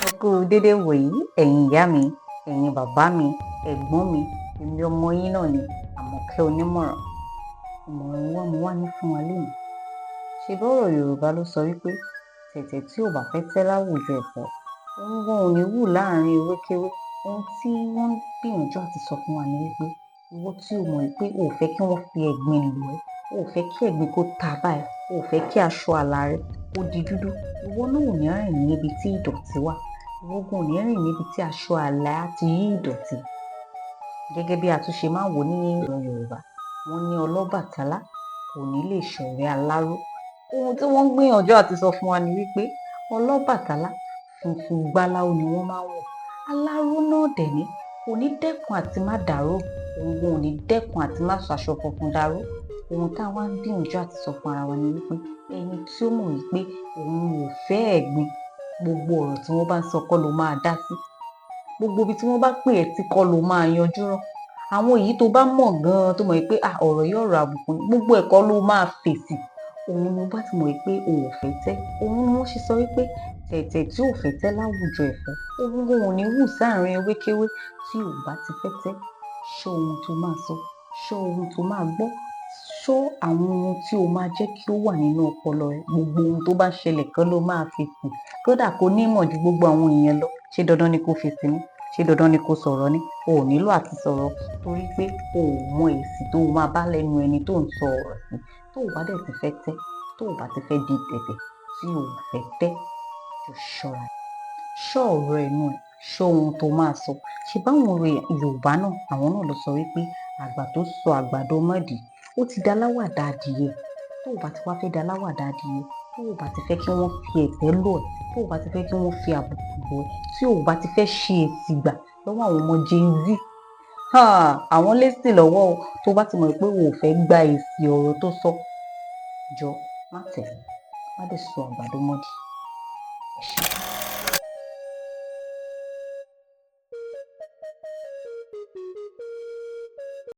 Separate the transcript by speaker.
Speaker 1: Ẹ kú dédé wòyí, ẹ̀yin ìyá mi, ẹ̀yin bàbá mi, ẹ̀gbọ́n mi, èmi ọmọ yín náà ni Àmọ̀kẹ́ Onímọ̀ràn. Ìmọ̀ràn wa mo wá ní fún wa lénìí. Ṣebí ọ̀rọ̀ Yorùbá ló sọ wípé tẹ̀tẹ̀ tí ò bá fẹ́ tẹ́ láwùjọ ẹ̀fọ́, òun gan ò ní wù láàrin ewékewé. Ohun tí wọ́n ń gbìyànjú àti sọ fún wa ni wípé ìwọ tí o mọ̀ wípé o ò fẹ́ kí wọ́n fi ẹ̀gbin lọ̀ ẹ́, o ò fẹ́ kí ẹ̀gbin kó ta bá ẹ, o ò fẹ́ kí aṣọ àlà rẹ kó di dúdú, ìwọ náà ò ní rìn níbi tí ìdọ̀tí wà. Ìwọ gan ò ní rìn níbi tí aṣọ àlà á ti yí ìdọ̀tí. Gẹ́gẹ́ bí a tún ṣe máa ń wò ní ìran Yorùbá, wọ́n ní Ọlọ́bàtálá kò ní lè ṣọ̀rẹ́ aláró. Ohun tí wọ́n ń gbìyànjú àti sọ fún wa ni wípé Ọlọ́bàtálá funfun gbáláú ni wọ́n máa ń wọ̀. Aláró náà dẹ̀ ní kò ní dẹ́kun àti má dàró, òun gan ò ní dẹ́kun àti má sọ aṣọ funfun dáró. Ohun tá a wá ń gbìyànjú àti sọ fún ara wa ni wípé ẹni tí ó mọ̀ wípé òun ò fẹ́ ẹ̀gbin, gbogbo ọ̀rọ̀ tí wọ́n bá ń sọ kọ́ ló máa dá sí. Gbogbo ibi tí wọ́n bá pè ẹ́ sí kọ́ ló máa yanjú rán. Àwọn èyí tó bá mọ̀ gan-an tó mọ̀ wípé à ọ̀rọ̀ yìí ọ̀rọ̀ àbùkù ni, gbogbo ẹ̀ kọ́ ló máa fèsì. Òun ni ó bá ti mọ̀ wípé o ò fẹ́ tẹ́. Òun ni wọ́n ṣe sọ wípé tẹ̀tẹ̀ tí ò fẹ́ tẹ́ láwùjọ ẹ̀fọ́, òun gan ò ní wù sáàrin ewékewé. Tí o ò bá ti fẹ́ tẹ́, ṣọ́ ohun tó máa sọ, ṣọ́ ohun tó máa gbọ́, ṣọ́ àwọn ohun tí o máa jẹ́ kí ó wà nínú ọpọlọ rẹ. Gbogbo ohun tó bá ṣẹlẹ̀ kọ́ ló máa fèsì. Kódà kó ní ìmọ̀ ju gbogbo àwọn èèyàn lọ. Ṣé dandan ni kó fèsì ni? Ṣé dandan ni kó sọ̀rọ̀ ni? O ò nílò àti sọ̀rọ̀ torí pé o ò mọ èsì tó máa bá lẹ́nu ẹni tó ń sọ ọ̀rọ̀ sí. Tó ò bá dẹ̀ ti fẹ́ tẹ́, tó ò bá ti fẹ́ di tẹ̀tẹ̀ tí o ò fẹ́ tẹ́, jọ̀ọ́ ṣọ́ra. Ṣọ́ ọ̀rọ̀ ẹnu ẹ, ṣọ́ ohun tó máa sọ. Ṣé báwọn Yorùbá náà, àwọn náà ló sọ wípé àgbà tó sọ àgbàdo mọ́dì, ó ti di aláwàdà adìyẹ. Tó ò bá ti wá fẹ́ di aláwàdà adìyẹ, tó ò bá ti fẹ́ kí wọ́n fi ẹ̀tẹ́ lọ̀ ẹ́, tó ò bá ti fẹ́ kí wọ́n fi àbùkù lọ̀ ẹ́, tí o ò bá ti fẹ́ ṣe èsì gbà lọ́wọ́ àwọn ọmọ Gen Z, àwọn lésì lọ́wọ́ o. Tó bá ti mọ̀ pé o ò fẹ́ gba èsì ọ̀rọ̀ tó sọ, jọ̀ọ́ má tẹ̀, má dẹ̀ sọ àgbàdo mọ́dì. Ẹ ṣé.